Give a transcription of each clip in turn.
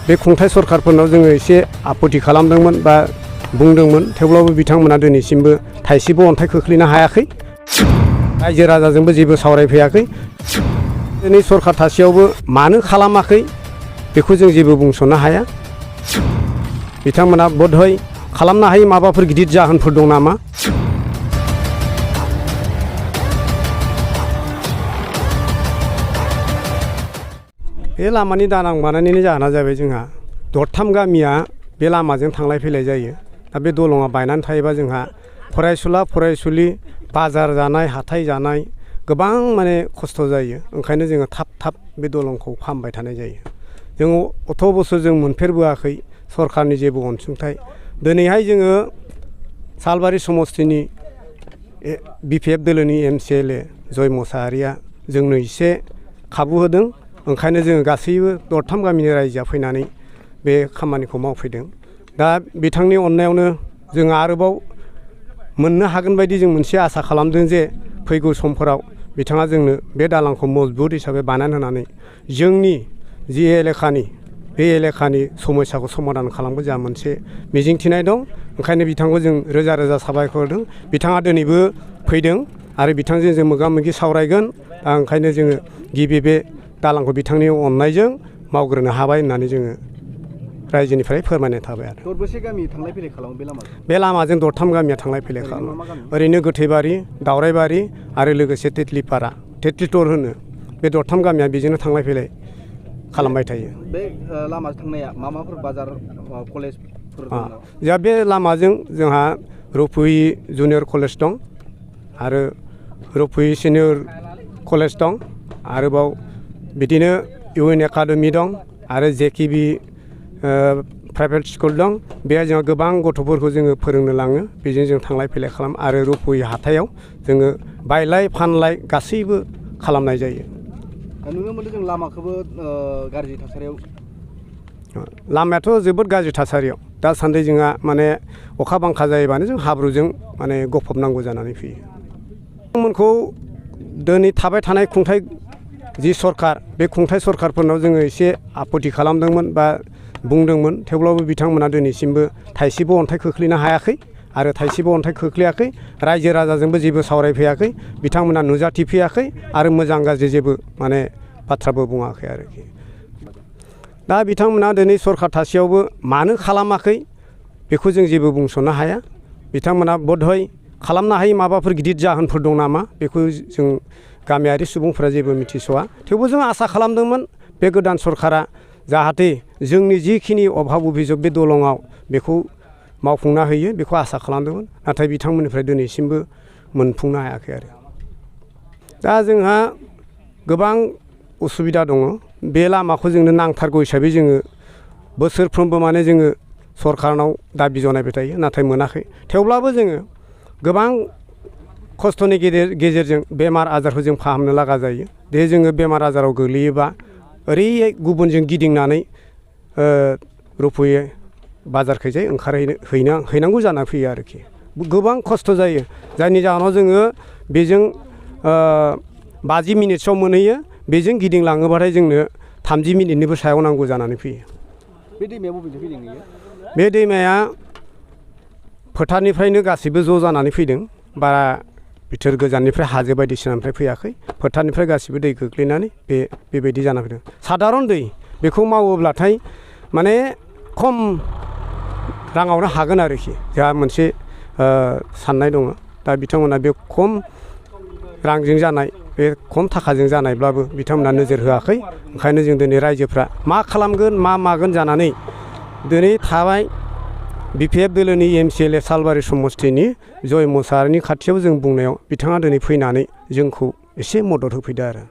बे खुंथाय सरकारफोरनाव जोङो एसे आपत्ति खालामदोंमोन बा बुंदोंमोन थेवब्लाबो बिथांमोना दिनैसिमबो थाइसेबो अन्थाइ खोख्लैनो हायाखै रायजो राजाजोंबो जेबो सावरायफैयाखै दिनै सरकार थासेयावबो मानो खालामाखै बेखौ जों जेबो बुंस'नो हाया बिथांमोना बधय खालामनो हायै माबाफोर गिदिर जाहोनफोर दं नामा बे लामानि दालां बानायनायनि जाहोना जाबाय जोंहा दरथाम गामिया बे लामाजों थांलाय फैलाय जायो दा बे दलङा बायनानै थायोबा जोंहा फरायसुला फरायसुलि बाजार जानाय हाथाय जानाय गोबां माने खस्थ' जायो ओंखायनो जोङो थाब थाब बे दलंखौ फाहामबाय थानाय जायो जों अथ' बोसोर जों मोनफेरबोआखै सरकारनि जेबो अनसुंथाइ दिनैहाय जोङो सालबारि समस्तिनि BPF दोलोनि MCLA जय मोसाहारिया जोंनो एसे खाबु होदों ओंखायनो जोङो गासैबो दरथाम गामिनि रायजोआ फैनानै बे खामानिखौ मावफैदों दा बिथांनि अननायावनो जों आरोबाव मोननो हागोन बायदि जों मोनसे आसा खालामदों जे फैगौ समफोराव बिथाङा जोंनो बे दालांखौ मजबुत हिसाबै बानायना होनानै जोंनि जि बे एलेखानि समस्याखौ समाधान खालामनो जोंहा मोनसे मिजिंथिनाय दं ओंखायनो बिथांखौ जों रोजा रोजा साबायखर होदों बिथाङा दिनैबो फैदों आरो बिथांजों जों मोगा मोगि सावरायगोन दा ओंखायनो जोङो गिबि बे दालांखौ बिथांनि अननायजों मावग्रोनो हाबाय होननानै जोङो रायजोनिफ्राय फोरमायनाय थाबाय आरो दरबेसे गामि थांलाय फैलाय खालामो बे लामाजों दरथाम गामिया थांलाय फैलाय खालामो ओरैनो गोथैबारि दावरायबारि आरो लोगोसे तेतलिपारा तेतलितर होनो बे दरथाम गामिया बेजोंनो थांलाय फैलाय खालामबाय थायो बे लामाजों थांनाया माबाफोर बाजार कलेजफोर दं जा बे लामाजों जोंहा रुपहि जुनियर कलेज दं आरो रुपहि सिनियर कलेज दं आरोबाव बिदिनो UN एकाडेमि दं आरो JKB प्राइभेट स्कुल दं बेहाय जोंहा गोबां गथ'फोरखौ जोङो फोरोंनो लाङो बेजों जों थांलाय फैलाय खालामो आरो रुपहि हाथायाव जोङो बायलाय फानलाय गासैबो खालामनाय जायो नुनो मोनदों जों लामाखौबो गाज्रि थासारियाव लामायाथ' जोबोद गाज्रि थासारियाव दासान्दि जोंहा माने अखा बांखा जायोबानो जों हाब्रुजों माने गफबनांगौ जानानै फैयो बिथांमोनखौ दिनै थाबाय थानाय खुंथाय जि सरकार बे खुंथाय सरकारफोरनाव जोङो एसे आपत्ति खालामदोंमोन बा बुंदोंमोन थेवब्लाबो बिथांमोना दिनैसिमबो थाइसेबो अन्थाइ खोख्लैनो हायाखै आरो थाइसेबो अन्थाइ खोख्लैयाखै रायजो राजाजोंबो जेबो सावरायफैयाखै बिथांमोना नुजाथिफैयाखै आरो मोजां गाज्रि जेबो माने बाथ्राबो बुङाखै आरोखि दा बिथांमोना दिनै सरकार थासेयावबो मानो खालामाखै बेखौ जों जेबो बुंस'नो हाया बिथांमोना बधय खालामनो हायै माबाफोर गिदिर जाहोनफोर दं नामा बेखौ जों गामियारि सुबुंफोरा जेबो मिथिस'आ थेवबो जों आसा खालामदोंमोन बे गोदान सरकारा जाहाथे जोंनि जिखिनि अभाब अभिजग बे दलङाव बेखौ मावफुंना होयो बेखौ आसा खालामदोंमोन नाथाय बिथांमोननिफ्राय दिनैसिमबो मोनफुंनो हायाखै आरो दा जोंहा गोबां उसुबिदा दङ बे लामाखौ जोंनो नांथारगौ हिसाबै जोङो बोसोरफ्रोमबो माने जोङो सरकारनाव दाबि जनायबाय थायो नाथाय मोनाखै थेवब्लाबो जोङो गोबां खस्थ'नि गेजेरजों बेमार आजारखौ जों फाहामनो लागा जायो दे जोङो बेमार आजाराव गोग्लैयोबा ओरै गुबुनजों गिदिंनानै रुपहि बाजारखैजाय हैनांगौ जाना फैयो आरोखि गोबां खस्थ' जायो जायनि जाहोनाव जोङो बेजों 50 मिनिटसोआव मोनहैयो बेजों गिदिंलाङोबाथाय जोंनो 30 मिनिटनिबो सायाव नांगौ जानानै फैयो बे दैमाया बबेनिफ्राय फैदों बेयो बे दैमाया फोथारनिफ्रायनो गासैबो ज' जानानै फैदों बारा बिथोर गोजाननिफ्राय हाजो बायदिसिनानिफ्राय फैयाखै फोथारनिफ्राय गासैबो दै गोग्लैनानै बेबायदि जाना फैदों साधारन दै बेखौ मावोब्लाथाय माने खम राङावनो हागोन आरोखि जोंहा मोनसे साननाय दङ दा बिथांमोना बे खम रांजों जानाय बे खम थाखाजों जानायब्लाबो बिथांमोना नोजोर होआखै ओंखायनो जों दिनै रायजोफ्रा मा खालामगोन मा मागोन जानानै दिनै थाबाय BPF दोलोनि MCLA सालबारि समस्तिनि जय मोसाहारिनि खाथियाव जों बुंनायाव बिथाङा दिनै फैनानै जोंखौ एसे मदद होफैदो आरो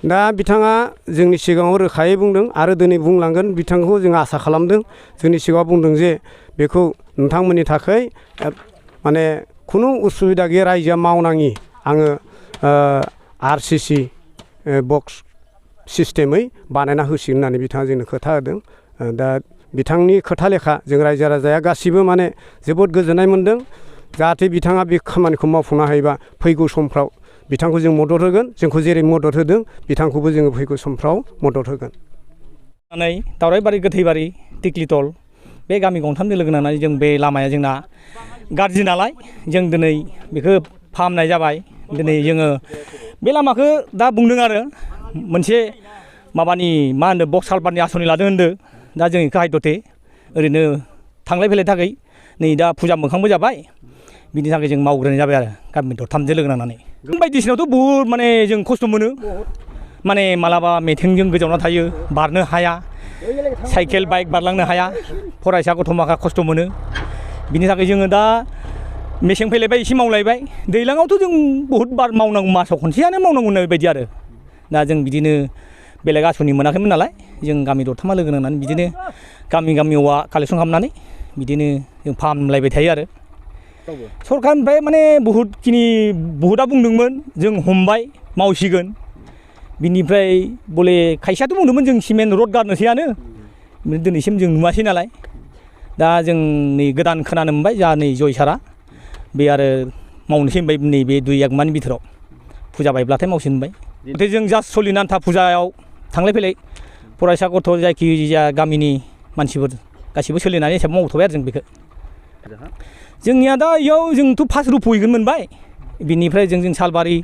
दा बिथाङा जोंनि सिगाङाव रोखायै बुंदों आरो दिनै बुंलांगोन बिथांखौ जों आसा खालामदों जोंनि सिगाङाव बुंदों जे बेखौ नोंथांमोननि थाखाय माने खुनु उसुबिदा गैया रायजोआ मावनाङि आङो RCC बक्स सिस्टेमै बानायना होसिगोन होननानै बिथाङा जोंनो खोथा होदों दा बिथांनि खोथा लेखा जों रायजो राजाया गासिबो माने जोबोद गोजोननाय मोनदों जाहाथे बिथाङा बे खामानिखौ मावफुंनो हायोबा फैगौ समफ्राव बिथांखौ जों मदद होगोन जोंखौ जेरै मदद होदों बिथांखौबो जोङो फैगौ समफ्राव मदद होगोन दावराइबारि गोथैबारि टिक्लिटल बे गामि गंथामजों लोगो नांनानै जों बे लामाया जोंना गाज्रि नालाय जों दिनै बेखौ फाहामनाय जाबाय। दिनै जोङो बे लामाखौ दा बुंदों आरो मोनसे माबानि मा होनो बक्स कालभारनि आसनि लादों होनदों। दा जों बेखौ हायदथे ओरैनो थांलाय फैलाय थाखाय नै दा फुजा मोखांबो जाबाय बिनि थाखाय जों मावग्रोनाय जाबाय आरो गामि दरथामजों लोगो नांनानै। बायदिसिनायावथ' बुहुद माने जों खस्थ' मोनो माने मालाबा मेथेंजों गोजावना थायो बारनो हाया साइकेल बाइक बारलांनो हाया फरायसा गथ' माखा खस्थ' मोनो बिनि थाखाय जोङो दा मेसें फैलायबाय एसे मावलायबाय दैज्लाङावथ' जों बहुद बार मावनांगौ मासाव खनसेयानो मावनांगौ होननाय बायदि आरो दा जों बिदिनो बेलेग आसनि मोनाखैमोन नालाय जों गामि दरथामा लोगो नांनानै बिदिनो गामि औवा कालेक्सन खालामनानै बिदिनो जों फाहामलायबाय थायो आरो सरकारनिफ्राय माने बहुदा बुंदोंमोन जों हमबाय मावसिगोन बिनिफ्राय बले खायसेयाथ' बुंदोंमोन जों सिमेन्ट रड गारनोसैयानो दिनैसिम जों नुवासै नालाय दा जों नै गोदान खोनानो मोनबाय जा नै जय सारा बे आरो मावनोसै होनबाय नैबे 2-1 मासनि बिथोराव फुजा बायब्लाथाय मावसै होनबाय। नाथाय जों जास्ट सोलिनो आन्था फुजायाव थांलाय फैलाय फरायसा गथ' जायखिजाया गामिनि मानसिफोर गासिबो सोलिनानै हिसाब मावथ'बाय आरो जों बेखौ जोंनिया दा इयाव जोंथ' फार्स्ट रुफहैगोन मोनबाय बिनिफ्राय जों सालबारि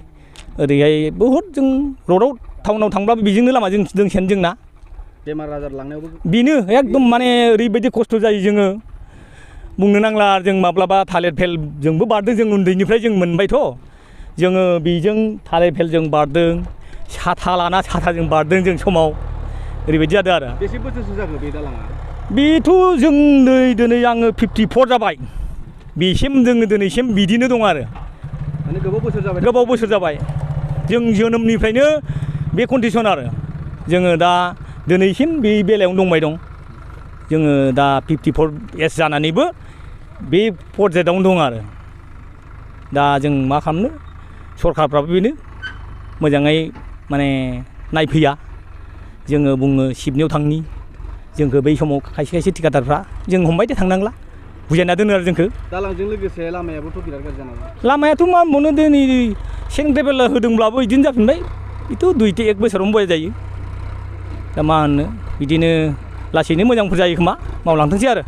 ओरैहाय बहुद जों रडआव टाउनाव थांब्लाबो बेजोंनो लामा दोंसेयानो जोंना बेमार आजार लांनायावबो बेनो एकदम माने ओरैबायदि खस्थ' जायो जोङो बुंनो नांला जों माब्लाबा थालिर फेलजोंबो बारदों जों उन्दैनिफ्राय जों मोनबायथ' जोङो बेजों थालिर फेलजों बारदों साथा लाना साथाजों बारदों जों समाव ओरैबायदि जादों आरो। बेसे बोसोरसो जाखो बे दालाङा? बेथ' जों दिनै आङो 54 जाबाय बेसिम जोङो दिनैसिम बिदिनो दं आरो माने गोबाव बोसोर जाबाय जों जोनोमनिफ्रायनो बे कन्डिसन आरो जोङो दा दिनैसिम बे बेलायावनो दंबाय दं जोङो दा 54 एज जानानैबो बे पर्जायावनो दं आरो दा जों मा खालामनो सरकारफ्राबो बेनो मोजाङै माने नायफैया जोङो बुङो सिबनियाव थांनि जोंखौ बै समाव खायसे थिकादारफ्रा जों हमबाय दे थांनांला बुजायना दोनो आरो जोंखौ। दालांजों लोगोसे लामायाबोथ' बिराद गाज्रि जानांगौ। लामायाथ' मा मोनो दिनै सेंग्रेबेल होदोंब्लाबो बिदिनो जाफिनबाय बेथ' 2-1 बोसोरावनो बया जायो दा मा होननो बिदिनो लासैनो मोजांफोर जायो खोमा मावलांथोंसै आरो